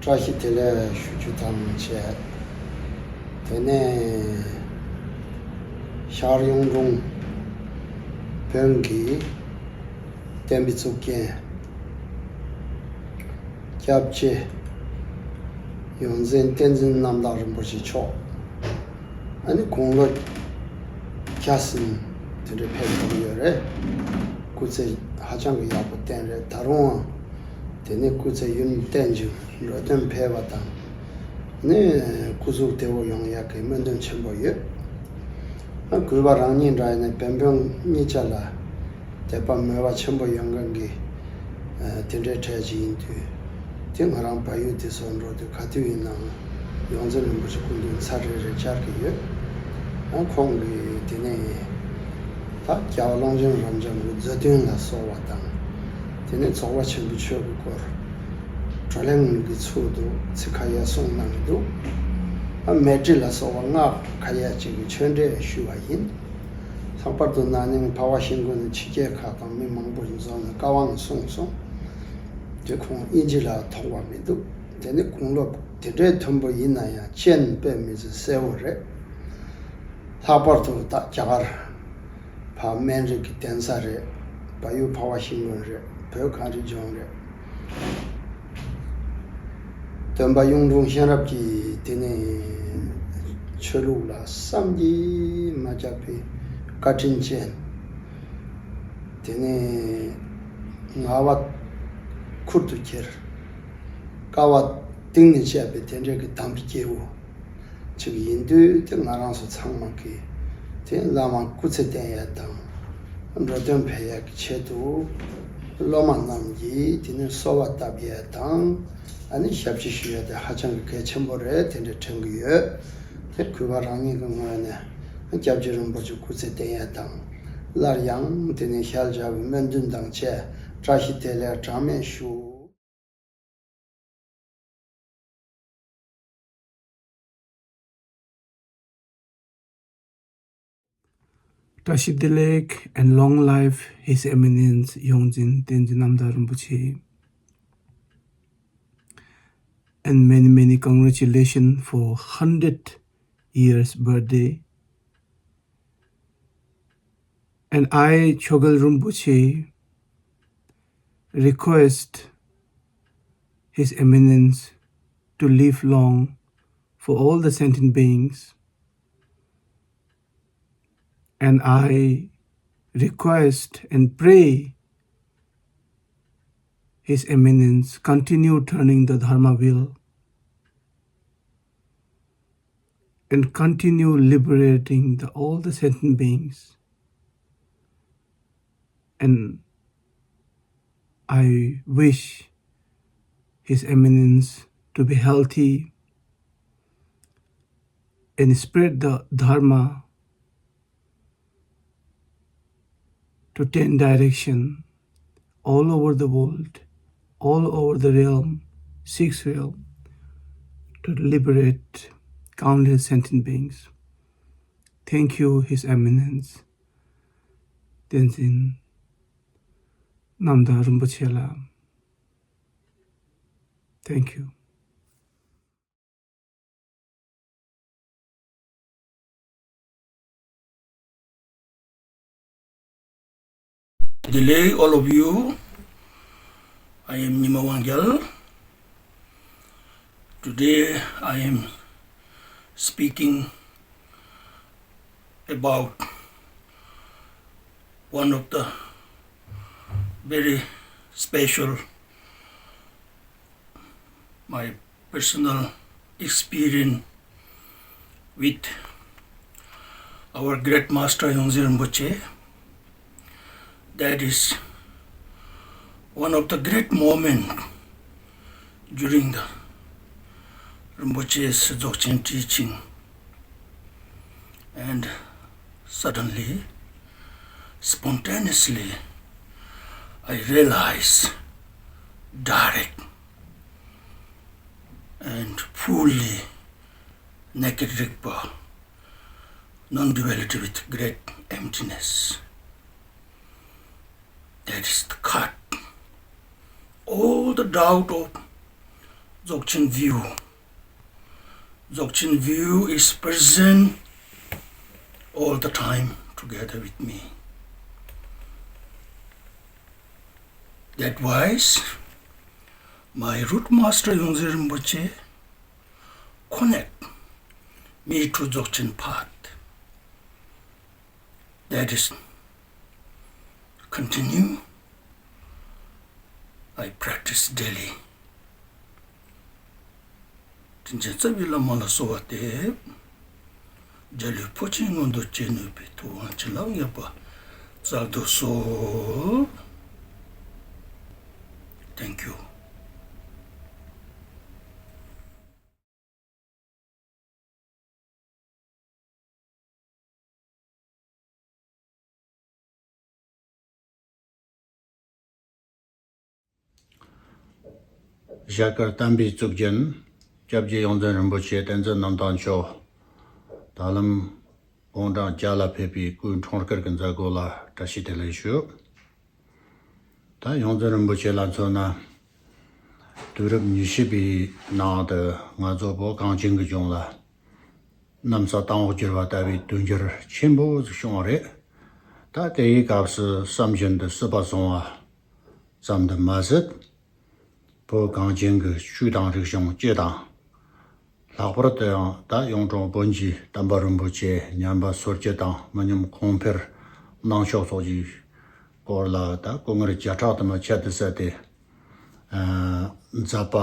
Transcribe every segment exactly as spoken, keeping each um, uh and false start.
བཀྲ་ཤིས་བདེ་ལེགས་ཞུ་རྒྱུ་དང་བཅས། དེ་ནས་ཤར་གཡུང་དྲུང་བོན་གྱི་བསྟན་པའི་གཙུག་རྒྱན་སྐྱབས་རྗེ་ཡོངས་འཛིན་བསྟན་འཛིན་རྣམ་དག་རིན་པོ་ཆེ་མཆོག་ཨ་ནི་དགུང་ལོ་བརྒྱ་ཟིན་དེ་འདྲ་ཕེབས་ཐུབ་ཡོད་རེད། སྐུ་ཚེ་ཧ་ཅང་གི་ཡག་པོ་བརྟན་རེད། ད་རུང་དེ་ནས་སྐུ་ཚེ་ཡུན་བརྟན་ཅིང་འགྲོ་དོན་འཕེལ་བ་དང་ནི་སྐུ་གཟུགས་བདེ་བོ་ཡོང་ཡག་གི་སྨོན་འདུན་ཆེན་པོ་ཡོད། ཨ་གུས་པ་རང་ཉིད་འདྲ་ཡིན་ན་བན་བོན་གཉིས་ཆ་ལ་དད་པ་མོས་པ་ཆེན་པོ་ཡོད་མཁན་གྱི་ཨ་དེ་འདྲའི་གྲས་ཅིག་ཡིན་དུས། དེ་ང་རང་བལ་ཡུལ་དེ་ཚོར་འགྲོ་དུས་ག་དུས་ཡིན་ནའང་ཡོངས་འཛིན་རིན་པོ་ཆེ་སྐུ་མདུན་ཚར་རེ་རེ་བཅར་གྱི་ཡོད། ཨ་ཁོང་གིས་དེ་ནས་ད་རྒྱལ་བ་ཀློང་ཆེན་རབ་འབྱམས་ཀྱི་མཛད་དོན་ལ་གསོལ་བ་དང་། དེ་ནས་རྫོགས་པ་ཆེན་པོའི་ཆོས་ཀྱི་སྐོར་བགྲོ་གླེང་གི་ཚུལ་དུ་ཚིག་ཁ་ཡ་གསུངས་གནང་གི་འདུག་ཨ་མཎྜལ་ལ་སོགས་པ་སྔགས་ཁ་ཡ་ཅིག་གི་ཆོས་འབྲེལ་ཞུས་པ་ཡིན། ལྷག་པར་དུ་ན་ནིང་འཕགས་པ་ཤིང་ཀུན་ནས་ཕྱི་རྒྱལ་ཁག་དང་མི་མང་པོ་ཞིག་འཛོམས་ནས་བཀའ་དབང་གསུངས་སོང་། དེ་ཁོང་དབྱིན་ཇི་ལ་ཐོགས་པ་མི་འདུག་དེ་ནི་དགུང་ལོ་དེ་འདྲའི་མཐོན་པོ་ཡིན་ན་ཡང་སྤྱན་དཔེ་མི་སྲིད་གསལ་བོ་རེད། ལྷག་པར་དུ་ད་རྒྱ་གར་ཕར་སྨན་རི་གི་གདན་ས་རེད། བལ་ཡུལ་འཕགས་པ་ཤིང་ཀུན་རེད། བོད་གངས་རི་ལྗོངས་རེད། སྟོན་པ་གཡུང་དྲུང་གཤེན་རབ་ཀྱིས་དེ་ནས་ཆོས་ལུགས་ལ་བསམ་གྱིས་མ་ཁྱབ་པའི་བཀའ་དྲིན་ཅན། དེ་ནས་ངག་དབང་ཁུར་དུ་ཁྱེར། དཀའ་བ་གཏིང་ནས་སྤྱད་པའི་དེ་འདྲའི་གི་དམ་པའི་སྐྱེས་བུ་ཅིག་ཡིན་དུས། དེ་ང་རང་ཚོ་ཚང་མ་གིས་དེ་བླ་མ་སྐུ་ཚེ་བརྟན་ཡས་དང་། འགྲོ་དོན་འཕེལ་ཡས་ཀྱི་ཆེད་དུ་སློབ་མ་རྣམས་ཀྱིས་དེ་ནས་གསོལ་བ་བཏབ་ཡས་དང་། ཨ་ནི་ཞབས་ཕྱི་ཞུ་ཡས་དེ་ཧ་ཅང་གི་གལ་ཆེན་པོ་རེད། དེ་འདྲ་དྲན་གྱི་ཡོད། དེ་གུས་པ་རང་ཉིད་ཀྱི་ངོས་ནས་སྐྱབས་རྗེ་རིན་པོ་ཆེ་སྐུ་ཚེ་བརྟན་ཡས་དང་། སླར་ཡང་དེ་ནས་ཞལ་མཇལ་བའི་སྨོན་འདུན་དང་བཅས་བཀྲ་ཤིས་བདེ་ལེགས་གྲངས་མེད་ཞུ། བཀྲ་ཤིས་བདེ་ལེགས། And long live His Eminence ཡོངས་འཛིན་བསྟན་འཛིན་རྣམ་དག་རིན་པོ་ཆེ། And many, many congratulations for hundred years birthday. And I, Chogyal Rinpoche, request His Eminence to live long for all the sentient beings. And I request and pray His Eminence continue turning the Dharma wheel and continue liberating the, all the sentient beings. And I wish His Eminence to be healthy and spread the Dharma to ten direction all over the world, all over the realm, six realm, to liberate countless sentient beings. Thank you, His Eminence, Tenzin Namda Rinpoche la. Thank you. Delay, all of you. I am Nyima Wangyal. Today I am speaking about one of the very special, my personal experience with our great master Yongzin Rinpoche. That is one of the great moment during the Rinpoche's Dzogchen teaching. And suddenly, spontaneously, I realize direct and fully naked Rigpa, non-duality with great emptiness. That is the cut. All the doubt of Dzogchen View. Dzogchen View is present all the time together with me. That wise, my root master Yongzin Rinpoche connect me to Dzogchen path. That is continue. I practice daily. དྲིན་ཅན་རྩ་བའི་བླ་མ་ལ་གསོལ་བ་འདེབས། འཇའ་ལུས་འཕོ་ཆེན་མངོན་དུ་བྱེད་ནུས་པའི་ཐུབ་དབང་བྱིན་རླབས་ངེས་པར་སྩལ་དུ་གསོལ། Thank you. ཞྭ་དཀར་བསྟན་པའི་གཙུག་རྒྱན། སྐྱབས་རྗེ་ཡོངས་འཛིན་རིན་པོ་ཆེ་བསྟན་འཛིན་རྣམ་དག་མཆོག་ད་ལམ་དགུང་གྲངས་བརྒྱ་ལ་ཕེབས་པའི་སྐུའི་འཁྲུངས་སྐར་གྱི་མཛད་སྒོ་ལ་བཀྲ་ཤིས་བདེ་ལེགས་ཞུ། ད་ཡོངས་འཛིན་རིན་པོ་ཆེ་ལ་མཚོན་ན། དུས་རབས་ཉི་ཤུ་པའི་ནང་དུ་ང་ཚོ་བོད་གངས་ཅན་གྱི་ལྗོངས་ལ་གནམ་ས་དྭངས་པོ་གྱུར་བ་ལྟ་བུའི་དུས་འགྱུར་ཆེན་པོ་ཞིག་བྱུང་བ་རེད། ད་དེའི་སྐབས་སུ་བསམ་བཞིན་དུ་སྲིད་པ་བཟུང་བ་ཙམ་དུ་མ་ཟད། བོད་གངས་ཅན་གྱི་ཆོས་དང་རིག་གཞུང་སྤྱི་དང་། ལྷག་པར་དུ་ཡང་ད་གཡུང་དྲུང་བོན་གྱི་བསྟན་པ་རིན་པོ་ཆེ་ཉམས་པ་སོར་ཆུད་དང་མི་ཉམས་གོང་འཕེལ་གནང་ཕྱོགས་སོགས་ཀྱི་སྐོར་ལ་ད་སྐུ་ངལ་བརྒྱ་ཕྲག་དུ་མ་ཁྱད་དུ་བསད་དེ། ཨ་མཛད་པ་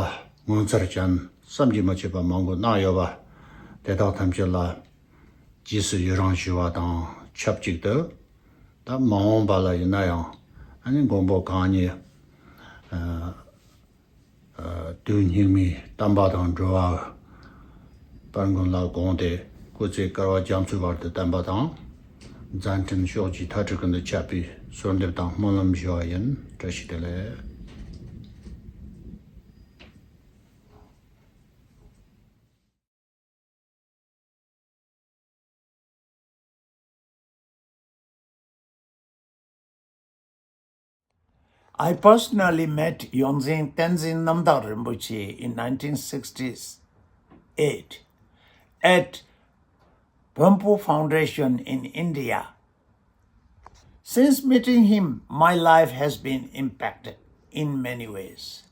ངོ་མཚར་ཅན་བསམ་གྱིས་མི་ཁྱབ་པ་མང་པོ་གནང་ཡོད་པ། དེ་དག་ཐམས་ཅད་ལ་རྗེས་སུ་ཡི་རང་ཞུ་བ་དང་ཆབས་ཅིག་ཏུ། ད་མ་འོངས་པ་ལ་ཡིན་ན་ཡང་ཨ་ནི་མགོན་པོ་གང་ཉིད་ཨ་དུས་སྙིགས་མའི་བསྟན་པ་དང་འགྲོ་བ་དཔལ་མགོན་ལ་དགོངས་ཏེ་སྐུ་ཚེ་བསྐལ་པ་རྒྱ་མཚོའི་བར་དུ་བརྟན་པ་དང་། མཛད་འཕྲིན་ཕྱོགས་བཅུའི་མཐའ་དྲུག་ཀུན་ཏུ་ཁྱབ་པའི་གསོལ་འདེབས་དང་སྨོན་ལམ་ཞུ་བ་ཡིན། བཀྲ་ཤིས་བདེ་ལེགས། I personally met Yongzin Tenzin Namdang Rinpoche in nineteen sixty-eight at Bampu Foundation in India. Since meeting him, my life has been impacted in many ways.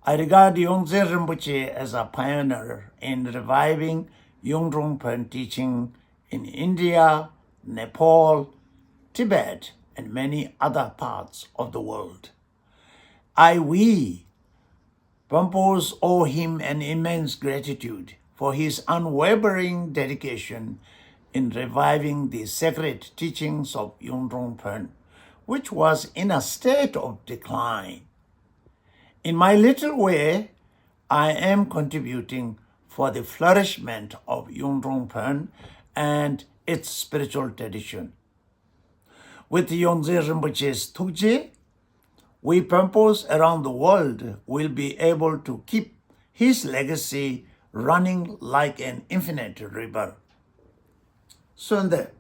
I regard Yongzin Rinpoche as a pioneer in reviving Yungdrung Pön teaching in India, Nepal, Tibet, and many other parts of the world. I we Pampos owe him an immense gratitude for his unwavering dedication in reviving the sacred teachings of Yungdrung Pön, which was in a state of decline. In my little way, I am contributing for the flourishment of Yungdrung Pön and its spiritual tradition. With Yongzin Rinpoche's Thukje, we Pampos around the world will be able to keep his legacy running like an infinite river. གསོལ་འདེབས།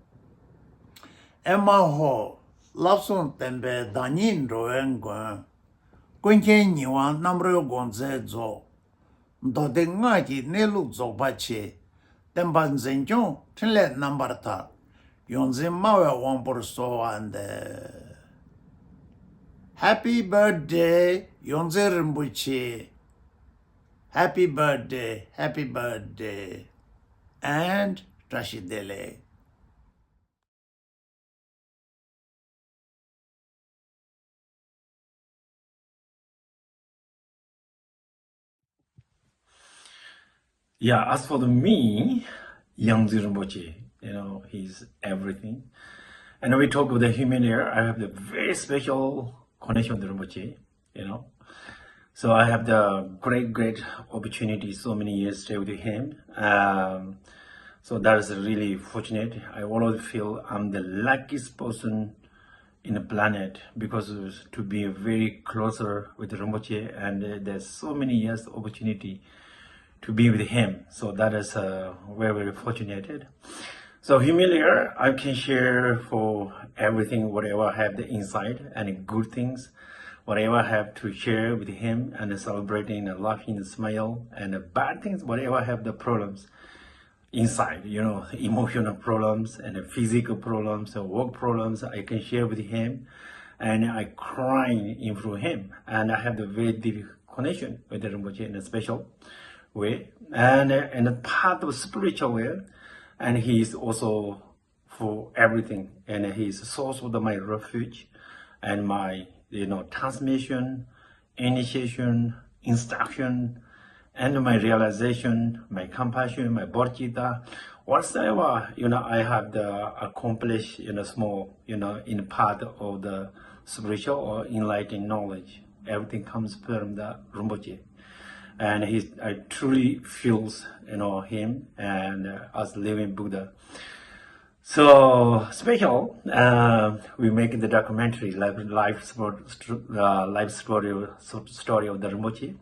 ཨེ་མ་ཧོ། བསླབ་གསུམ་བསྟན་པའི་བདག་ཉིད་འགྲོ་བའི་མགོན། ཀུན་མཁྱེན་ཉི་དབང་རྣམ་རོལ་དགོངས་རྫོགས། མདོ་སྡེ་སྔགས་ཀྱི་གནས་ལུགས་རྫོགས་པ་ཆེ། བསྟན་པ་འཛིན་སྐྱོང་འཕྲིན་ལས་རྣམ་པར་དག། ཡོངས་འཛིན་སྨྲ་བའི་དབང་པོར་གསོལ་བ་འདེབས། Happy birthday ཡོངས་འཛིན་རིན་པོ་ཆེ། Happy birthday, happy birthday and བཀྲ་ཤིས་བདེ་ལེགས། Yeah, as for the me, Yangzi Rinpoche, you know, he's everything. And we talk with the human ear. I have the very special connection with Rinpoche, you know. So I have the great, great opportunity, so many years stay with him. Um, so that is really fortunate. I always feel I'm the luckiest person in the planet because to be very closer with Rinpoche, and uh, there's so many years opportunity to be with him. So that is uh, very, very fortunate. So humiliar, I can share for everything, whatever I have the insight and good things. Whatever I have to share with him and celebrating and laughing and smile and the bad things, whatever I have the problems inside, you know, emotional problems and the physical problems and work problems, I can share with him and I cry in front of him. And I have the very deep connection with the Rinpoche in a special way. And, uh, and a part of spiritual way, and he is also for everything, and he is the source of the, my refuge and my, you know, transmission, initiation, instruction, and my realization, my compassion, my bodhicitta, whatsoever, you know, I have the accomplished, you know, small, you know, in part of the spiritual or enlightened knowledge. Everything comes from the Rinpoche. And he, I truly feels, you know, him and, uh, as living Buddha. So special, uh, we making the documentary, live, live sport, uh, live story, story of the Rinpoche.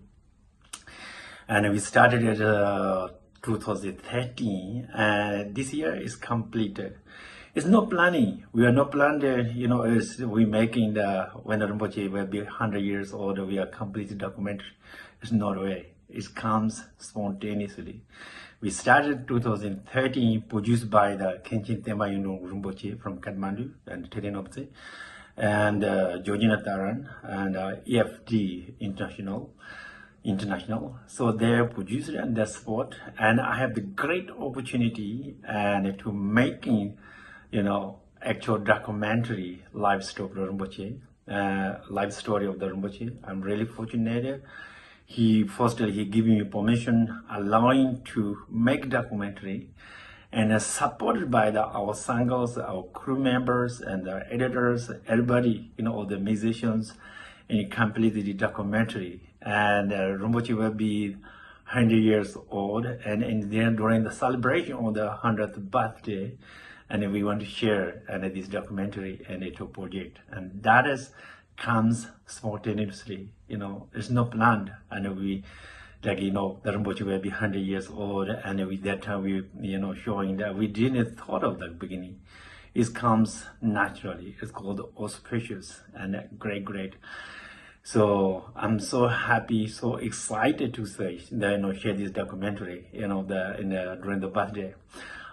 And we started at, uh, two thousand thirteen, and this year is completed. It's no planning. We are not planned, uh, you know, it's, we making the, when the Rinpoche will be hundred years old, we are completed documentary. It's not a way. It comes spontaneously. We started two thousand thirteen, produced by the Khenchen Tenpa Yungdrung Rinpoche from Kathmandu and Teten Noptse, and, uh, Georgina Taran and, uh, E F D International. International. So they produced and they support, and I have the great opportunity and to making, you know, actual documentary life story of Rinpoche, uh, life story of the Rinpoche. I'm really fortunate. He firstly he gave me permission, allowing to make documentary, and, uh, supported by the our sangals, our crew members, and the editors, everybody, you know, all the musicians, and completed the documentary. And, uh, Rinpoche will be hundred years old, and, and then during the celebration of the hundredth birthday, and we want to share and this documentary and it project, and that is comes spontaneously. You know, it's not planned, and we, like, you know, the Rinpoche will be hundred years old, and we that time we, you know, showing that we didn't thought of the beginning. It comes naturally. It's called auspicious and great, great. So I'm so happy, so excited to say that, you know, share this documentary, you know, the, in the, during the birthday.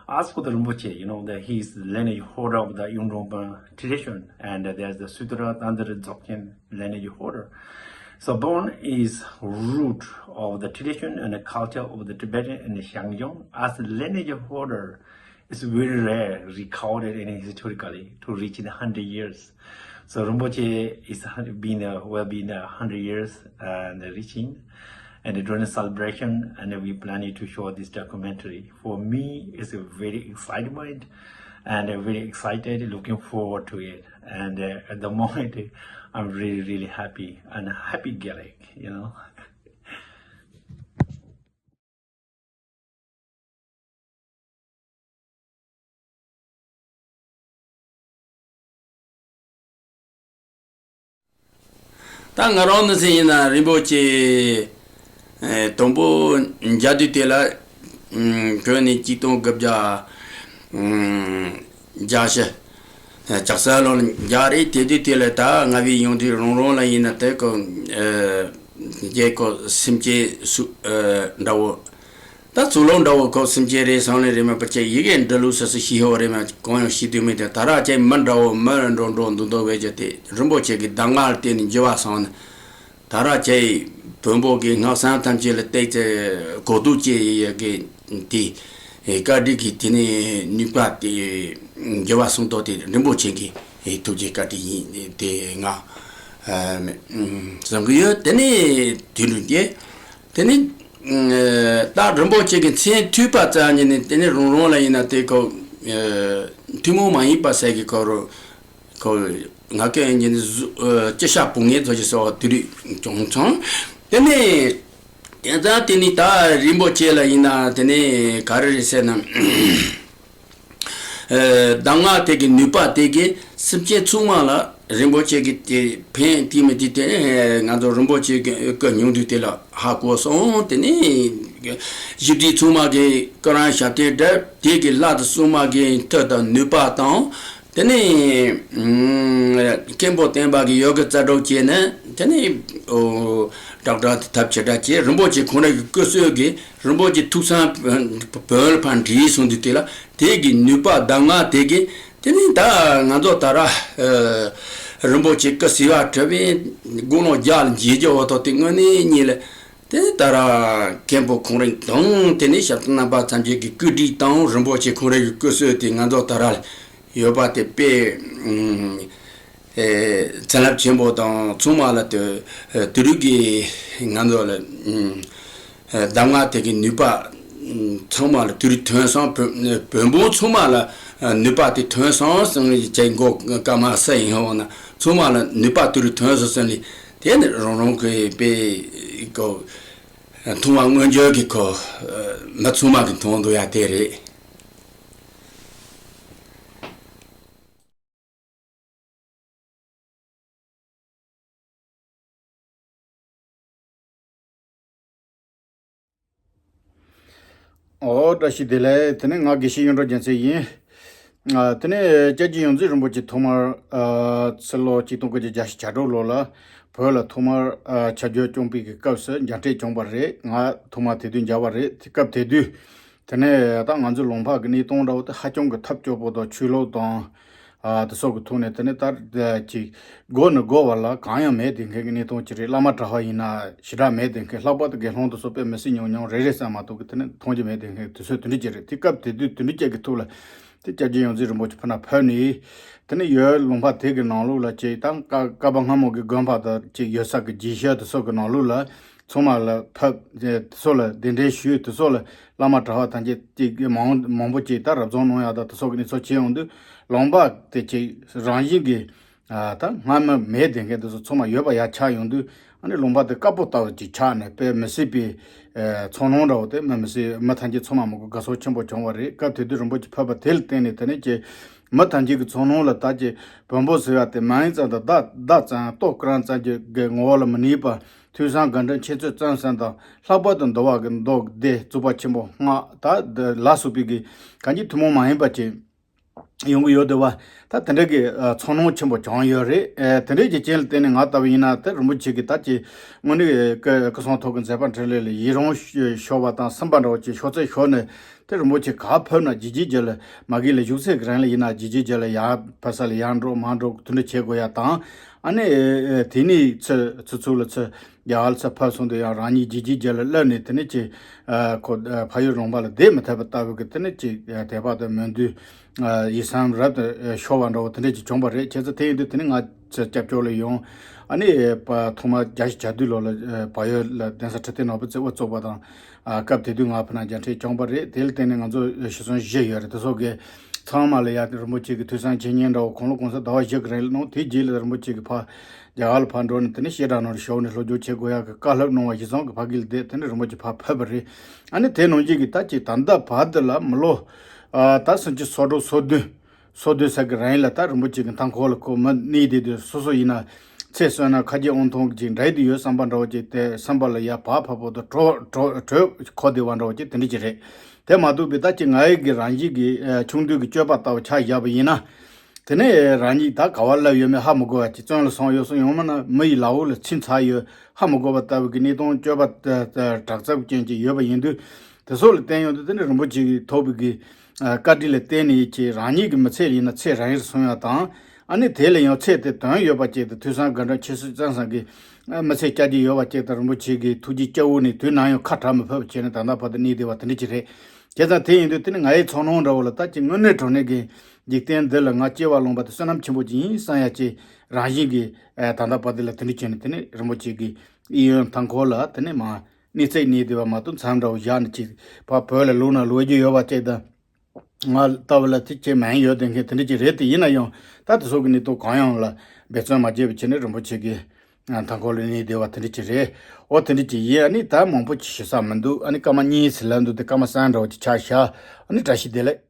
As for the Rinpoche, you know, the, he's the lineage holder of the Yungdrungpa tradition, and there's the Sutra Tandar Dzogchen lineage holder. So Bon is root of the tradition and the culture of the Tibetan and the Shangyong. As the lineage holder, it's very rare, recorded and historically, to reach the hundred years. So Rinpoche is been, uh, will be in the hundred years and reaching, and during the celebration, and we planning to show this documentary. For me, it's a very excitement, and I'm very excited, looking forward to it. And, uh, at the moment, I'm really, really happy and happy Gaelic, you know. ད་ང་རང་ནི་ཚེ་ཡིན་ན་རིན་པོ་ཆེ་ཨེ་དང་པོ་མཇལ་དུས་དེ་ལ་ཨུམ་གོ་ནས་གཅིག་སྟོང་དགུ་བརྒྱ་ཨུམ་བརྒྱད་ཅུ་ཨེ་ལྕགས་ཟམ་ལོ་ལ་མཇལ་རེད། དེ་དུས་དེ་ལ་ད་ང་བའི་ཡོང་དུས་རང་རང་ལ་ཡིན་ན་དེ་ཀོ་ཨེ་རྒྱལ་ཁབ་སེམས་ཅན་སུ་ཨེ་འདྲ་བོ། ད་ཚུར་ལོག་འདྲ་བོ་ཁོ་སེམས་ཅན་རེད་བསམ་ལེ་རེད་མ་པ་ཅེ་ཡི་གེ་འབྲི་ལུགས་སུ་སུ་ཤི་ཧོ་རེད་མ་གང་ཡང་ཤི་དུས་མེད་དེ། ད་ར་ཅེ་མི་འདྲ་བོ་མི་འགྲོ་འགྲོ་འདུག་འདུག་བས་ཀྱི་དེ་རིན་པོ་ཆེ་གི་གདམས་ངག་ལ་བརྟེན་ནས་འགྱུར་བ་སོང་ནས། ད་ར་ཅེ་བོན་པོ་གི་སྔགས་སམ་ཐམས་ཅད་ལ་བལྟས་ཚེ་གོ་བསྡུར་བཅས་ཡི་གེ་དེ་བཀའ་དྲིན་གྱི་དེ་ནས་ནུས་པ་དེ་འགྱུར་བ་སོང་ཐོག་དེ་རིན་པོ་ཆེ་གི་ཐུགས་རྗེ་བཀའ་དྲིན་ཡིན་དེ་ང་བསམ་གི་ཡོད། དེ་ནས་དུས་འགྲོ་རྒྱལ། དེ་ནི་ད་རིན་པོ་ཆེ་གི་མཚན་ཐོས་པ་ཙམ་ཉིད་ནས་དེ་ནི་རང་རང་ལ་ཡིན་ན་དེ་ཁོ་ཐུན་མོང་མ་ཡིན་པ་ཟེར་གི་ཁོ་རུ་ཁོ་ང་ཁྱོད་ཉིད་ནི་ཅི་ཤ་བུ་ངེ་ཚོ་ཞིག་ཟེར་བ་དུས་རིག་ཅུང་ཚང་། དེ་ནི་དེ་ཙང་དེ་ནི་ད་རིན་པོ་ཆེ་ལ་ཡིན་ན་དེ་ནི་ག་རེ་རེད་ཟེར་ན། གདམས་ངག་དེ་གི་ནུས་པ་དེ་གི་སེམས་ཅན་ཚང་མ་ལ་རིན་པོ་ཆེ་གི་དེ་ཕན་ཐིག་མི་ཐིག་དེ་ང་ཚོ་རིན་པོ་ཆེ་གི་སྐུ་ཉུང་དུས་དེ་ལ་ཧ་གོ་སོང་། དེ་ནས་ཞི་བདེ་ཚང་མ་གི་སྐུ་རང་ཞབས་བརྟན་སྒྲུབ་དེ་གི་བླ་དང་སྲུང་མ་གི་མཐུ་དང་ནུས་པ་དང་། དེ་ནས་མཁན་པོ་བསྟན་པ་གིས་ཡོ་གི་རྩལ་སྒྲོག་བྱས་ནས། དེ་ནས་ཨོ་དྲག་དྲག་ཐབས་ཆེ་དྲག་བྱས། རིན་པོ་ཆེ་ཁོང་རང་གི་སྐུ་སྲོག་གིས་རིན་པོ་ཆེ་ཐུགས་བསམ་བོན་ལ་ཕར་འདྲིས་སོང་དུས། དེ་ལ་དེ་གི་ནུས་པ་གདམས་ངག་དེ་གིས། དེ་ནས་ད་ང་ཚོ་ད་ར་རིན་པོ་ཆེ་སྐུ་ཟེར་བ་གྲུབ་པའི་དགུང་ལོ་བརྒྱ་ལ་མཇལ་རྒྱུ་འོ་ཐོག་དེ་དངོས་གནས་ཉིད་ལ། དེ་ནས་ད་ར་མཁན་པོ་ཁོང་རང་དང་། དེ་ནས་ཞབས་དྲུང་རྣམ་པ་ཐམས་ཅད་ཀྱིས་བཀོད་སྒྲིག་དང་། རིན་པོ་ཆེ་ཁོང་རང་གི་སྐུ་སྲོག་དེ་ང་ཚོ་ད་ར་ལ་ཡོད་པ་དེ་དཔེ་ཨ་བྱིན་རླབས་ཆེན་པོ་དང་། ཚང་མ་ལ་དེ་དེ་རིགས་ཀྱི་ང་ཚོ་ལ་ཨ་གདམས་ངག་དེ་གི་ནུས་པ་ཚང་མ་ལ་དེ་རིགས་ཐོན་སོང་། བོན་བོན་པོ་ཚང་མ་ལ་ནུས་པ་དེ་ཐོན་སོང་ཟེར་ནས། ཅེས་མགོ་སྐར་མ་ས་ཡིན་ཧོ་ན། ཚང་མ་ལ་ནུས་པ་དེ་རིགས་ཐོན་སོང་ཟེར་ནས། དེ་ནི་རང་རང་གི་དཔེ་གོ་མཐོང་བ་མངོན་གྱུར་གྱི་གོ་མི་ཚང་མ་གི་མཐོང་འདུག་ཡ་དེ་རེད། ཨོ་བཀྲ་ཤིས་བདེ་ལེགས། དེ་ནས་ང་དགེ་བཤེས་གཡུ་འབྲུག་རྒྱལ་མཚན་ཡིན། ཨ་དེ་ནས་སྐྱབས་རྗེ་ཡོངས་འཛིན་རིན་པོ་ཆེ་ཐོག་མར་ཨ་ཕྱི་ལོ་ཆིག་སྟོང་དགུ་བརྒྱ་བརྒྱད་ཅུ་གྱ་དྲུག་ལོ་ལ་བོད་ལ་ཐོག་མར་ཨ་ཆ་འཇོག་བསྐྱོན་པའི་གི་སྐབས་སུ་མཇལ་འཕྲད་བྱུང་བ་རེད། ང་ཐོག་མར་དེ་དུས་མཇལ་བ་རེད། དེ་སྐབས་དེ་དུས་དེ་ནས་ད་ང་ཚོའི་ལུང་པ་གི་གནས་སྟངས་འདྲ་བོ་དེ་ཧ་ཅང་གི་ཐབས་སྐྱོ་པོ་དང་། ཆོས་ལུགས་དང་ཨ་དེ་སོགས་ཀྱི་ཐོག་ནས་དེ་ནས་ད་ཅིག་སྒོ་ནས་སྒོ་བར་ལ་གང་ཡང་མེད་བསྡད་མཁན་གྱི་གནས་སྟངས་ཅིག་རེད། བླ་མ་གྲྭ་པ་ཡིན་ན་ཞེ་དྲག་མེད་བསྡད་མཁན། ལྷག་པར་དུ་དགེ་སློང་དེ་ཚོ་དཔེ་མི་སྲིད་ཉུང་ཉུང་རེ་རེ་ཙམ་མ་གཏོགས་ཀྱི་དེ་ནས་མཐོང་རྒྱུ་མེད་བསྡད་མཁན་དུས་ཚོད་དེ་འདྲ་ཅིག་རེད། དེ་སྐབས་དེ་དུས་དེ་འདྲ་ཅིག་གི་ཐོག་ལ་དེ་སྐྱབས་རྗེ་ཡོངས་འཛིན་རིན་པོ་ཆེ་ཕར་ནས་ཕེབས་ནས། དེ་ནས་ཡོད་ལུང་པ་དེ་གི་ནང་ལོགས་ལ་ཅིག་ད་ཀ་ཀ་པ་སྔ་མོ་གི་དགོན་པ་དང་ཅིག་ཡོད་ས་གི་རྗེས་ཤུལ་དེ་ཚོ་གི་ནང་ལོགས་ལ། ཚང་མ་ལ་ཕེབས། དེ་ཚོ་ལ་གདན་འདྲེན་ཞུས། དེ་ཚོ་ལ་བླ་མ་གྲྭ་པ་དང་བཅས་ཏེ་མང་མང་པོ་ཅིག་ད་རབ་བྱུང་གནང་ཡག་དང་དེ་ཚོ་གི་གནས་ཚུལ་བྱས་ཡོང་དུས། ལུང་པ་དེ་ཅིག་རང་བཞིན་གྱིས་ཨ་ད་སྔ་མོ་མེད་བསྡད་མཁན་དེ་ཚོ་ཚང་མ་ཡོད་པ་ཡར་ཆགས་ཡོང་དུས། ཨ་ནི་ལུང་པ་དེ་དཀར་པོ་ལྟ་བུ་ཅིག་ཆགས་ནས། དཔེ་མི་སྲིད་པའི་ཨ་ཚོར་སྣང་འདྲ་བོ་དེ་མི་མི་སྲིད། མི་ཐམས་ཅད་ཚང་མ་མི་གོ་དགའ་ཚོར་ཆེན་པོ་བྱུང་བ་རེད། སྐབས་དེ་དུས་རིན་པོ་ཆེ་ཕེབས་པ་དེ་ལ་བརྟེན་ནས་དེ་ནས་ཀྱི་མི་ཐམས་ཅད་ཀྱི་ཚོར་སྣང་ལ་ད་ཀྱི་བོན་པོ་ཟེར་བ་དེ་མིང་ཙམ་དང་བརྡ་བརྡ་ཙམ་སྟོད་སྐར་ཙམ་གྱི་གི་ངོ་བོ་ལ་མི་གནས་པ། ཐོས་བསམ་དགའ་འདྲེན་འཆད་རྩོད་རྩོམ་གསུམ་དང་། ལྷག་པར་དུ་འདུལ་བ་གི་མདོ་སྡེ་རྩོད་པ་ཆེན་པོ་ལྔ་དང་དེ་ལ་སོགས་པའི་གི་གང་ཅི་ཐུན་མོང་མ་ཡིན་པ་ཅིག་ཡོང་གི་ཡོད་དེ་བ། ད་དེ་འདྲ་གི་ཨ་ཚོར་སྣང་ཆེན་པོ་བྱུང་ཡོད་རེད། ཨ་དེ་འདྲ་གི་རྐྱེན་ལ་བརྟེན་ནས་ང་ལྟ་བུ་ཡིན་ན་དེ་རིན་པོ་ཆེ་གི་ད་ཀྱི་དངོས་གནས་སྐུ་སྐུ་གསུང་ཐུགས་ཀྱི་མཛད་པ་འཕྲིན་ལས་ལ་ཡི་རང་ཞུ་ཞུ་བ་དང་། སེམས་པ་འདྲ་བོ་ཅིག་ཤོར་ཚད་ཤོར་ནས། དེ་རིན་པོ་ཆེ་ག་ཕེབས་ན་རྗེས་རྗེས་རྗེས་ལ་མ་གི་ལ་བཞུགས་ཚད་ཀྱི་རིང་ལ་ཡིན་ན་རྗེས་རྗེས་རྗེས་ལ་ཡར་ཕེབས་ས་ལ་ཡར་འགྲོ་མར་འགྲོ་དེ་འདྲ་བྱེད་དགོས་ཡ་དང་། ཨ་ནི་ཨེ་དེ་ནས་ཚུར་ཚུར་ཚུར་ལ་ཚུར་རྒྱ་གར་ལ་ཚུར་ཕེབས་སོང་དུས་ཡང་རང་ཉིད་རྗེས་རྗེས་རྗེས་ལ་སླེབས་ནས། དེ་ནས་ཀྱི་ཨ་ཁོ་ཨ་ཕ་ཡུལ་ལུང་པ་ལ་བསྡད་མི་ཐུབ་པ་ལྟ་བུ་གི་དེ་ནས་ཀྱི་ཨ་དད་པ་དང་མོས་འདུན་ཨ་ཡིད་བསམ་རབ་ཏུ་ཨ་ཤོར་བ་འདྲ་བོ་དེ་འདྲ་ཅིག་བྱུང་བ་རེད། བྱས་ཙང་དེ་ཡིན་དུས་དེ་ནས་ང་ཚོ་སྐྱབས་བཅོལ་ལ་ཡོང་། ཨ་ནི་ཨེ་པ་ཐོག་མར་བརྒྱད་ཅུ་གྱ་བདུན་ལོ་ལ་ཨ་བལ་ཡུལ་ལ་གདན་ས་ཁྲི་སྟེང་ནོར་བུ་རྩེ་དབུ་བཙུགས་པ་དང་། ཨ་སྐབས་དེ་དུས་ང་ཕ་ན་མཇལ་འཕྲད་བྱུང་བ་རེད། དེ་ལ་བརྟེན་ནས་ང་ཚོ་ཤི་གསོན་བཞི་ཡོད་རེད། དེ་ཚོ་གི་ཚང་མ་ལ་ཡ་རིན་པོ་ཆེ་གི་ཐོས་བསམ་འཆད་ཉན་འདྲ་བོ་གང་ལོ་གང་ས་ཟླ་བ་བཞི་གི་རིང་ལ་གནང་། དེའི་རྗེས་ལ་རིན་པོ་ཆེ་གི་ཕར་རྒྱ་གར་ལ་ཕར་འགྲོ་ནས་དེ་ནས་བཤད་གྲྭ་ནང་ལ་ཞུགས་ནས་སློབ་སྦྱོང་བྱེད་དགོས་ཡག་གི་བཀའ་སློབ་གནང་བ་གཞིར་བཟུང་གི་ཕ་གི་ལ་བསྡད། དེ་ནས་རིན་པོ་ཆེ་ཕར་ཕེབས་པ་རེད། ཨ་ནི་དེ་ནང་བཞིན་གི་ད་ཅིག་ད་ལྟ་བར་དུ་ལ་མི་ལོ་ཨ་ད་སུམ་ཅུ་སོ་དྲུག་སོ་བདུན་སོ་བདུན་ཙམ་གི་རིང་ལ་ད་རིན་པོ་ཆེ་གི་མཐའ་འཁོར་ལ་ཁོ་མི་གནས་བསྡད་དུས། སོ་སོ་ཡིན་ན་ཚེ་གསོན་ན་ཁ་རྗེ་དབང་ཐང་ཅིག་འདྲ་དེ་ཡོད་བསམ་པ་འདྲ་བོ་ཅིག་དེ་སེམས་པ་ལ་ཡ་བག་ཕེབས་པོ་དང་། གྲོད་གྲོད་གྲོད་ཁོག་བདེ་བ་འདྲ་བོ་ཅིག་དེ་འདྲ་ཅིག་རེད། དེ་མ་གཏོགས་པའི་ད་ཅིག་ང་ཡི་གི་རང་བཞིན་གྱི་ཨ་ཆུང་དུས་ཀྱི་སྤྱོད་པ་ལྟ་བུ་ཆ་བཞག་པ་ཡིན་ན། དེ་ནས་རང་ཉིད་ད་ག་བ་སླེབས་ཡོད་མེད་ཧ་མི་གོ་བ་ཅིག་བཙོན་ལ་སོང་ཡོད་སོང་། ཡང་མིན་ན་མི་ཡི་ལག་འོག་ལ་ཕྱིན་ཚར་ཡོད་ཧ་མི་གོ་བ་ལྟ་བུ་གི་གནས་སྟངས་སྤྱོད་པ་དྲག་རྩལ་ཅན་ཅིག་ཡོད་པ་ཡིན་དུས། དེ་སོགས་ལ་བརྟེན་ཡོང་དུས་དེ་ནས་རིན་པོ་ཆེ་གི་ཐོབ་པའི་གི་ཨ་བཀའ་དྲིན་ལ་བརྟེན་ནས་ཀྱི་རང་ཉིད་ཀྱི་མི་ཚེ་ཡིན་ན་ཚེ་རིང་རུ་སོང་ཡ་དང་། ཨ་ནི་དེ་ལ་ཡང་ཚེ་དེ་དོན་ཡོད་པ་ཅིག་དང་། ཐོས་བསམ་དགའ་འདྲེན་འཆད་རྩོད་རྩོམ་གསུམ་གྱི་ཨ་མི་ཚེ་བསྐྱལ་རྒྱུ་ཡོད་པ་ཅིག་དང་། རིན་པོ་ཆེ་གི་ཐུགས་རྗེ་སྐྱེ་བོ་ནས་དུས་ནམ་ཡང་ཁ་བྲལ་མི་ཕོད་པ་བྱས་ནས་ད་ལྟ་བར་དུ་གནས་བསྡད་པ་དེ་འདྲ་ཅིག་རེད། བྱས་ཙང་དེ་ཡིན་དུས་དེ་ནི་ང་ཡི་ཚོར་སྣང་འདྲ་བོ་ལ་ད་ཅིག་དངོས་གནས་དྲང་གནས་ཀྱི་འཇིག་རྟེན་འདི་ལ་ང་སྐྱེ་བ་ལོངས་པ་དེ་བསོད་ནམས་ཆེན་པོ་ཅིག་ཡིན་བསམ་ཡ་ཅིག་རང་བཞིན་གྱིས་ཨ་ད་ལྟ་བར་དུ་ལ་དེ་འདྲ་བྱས་ནས། དེ་ནི་རིན་པོ་ཆེ་གི་གཡས་གཡོན་མཐའ་འཁོར་ལ་དེ་ནི་མ་གནས་ཚད་གནས་བསྡད་པ་མ་གཏོགས་མཚམས་འདྲ་བོ་བཞག་ནས་ཅིག་ཕར་བོད་ལ་ལོག་ན་ལོག་རྒྱུ་ཡོད་པ་ཅིག་དང་། ང་ལྟ་བུ་ལ་དེ་ཅིག་མིན་ཡོད་དེ་མཁན་དེ་འདྲ་ཅིག་རེད། དེ་ཡིན་ན་ཡང་ད་དེ་སོགས་ཀྱི་གནས་སྟངས་གང་ཡང་ལ་འབད་བརྩོན་མ་བྱས་པ་བྱས་ནས་རིན་པོ་ཆེ་གི་ཨ་མཐའ་འཁོར་ལ་གནས་བསྡད་པ་དེ་འདྲ་ཅིག་རེད། འོ་དེ་འདྲ་ཅིག་ཡིན། ཨ་ནི་ད་མང་པོ་ཅིག་ཞུ་ས་མི་འདུག་ཨ་ནི་སྐར་མ་གཉིས་ཙམ་ལབ་འདུག་དེ་སྐར་མ་གསུམ་འདྲ་བོ་ཅིག་ཆགས་ཤག་ཨ་ནི་བཀྲ་ཤིས་བདེ་ལེགས།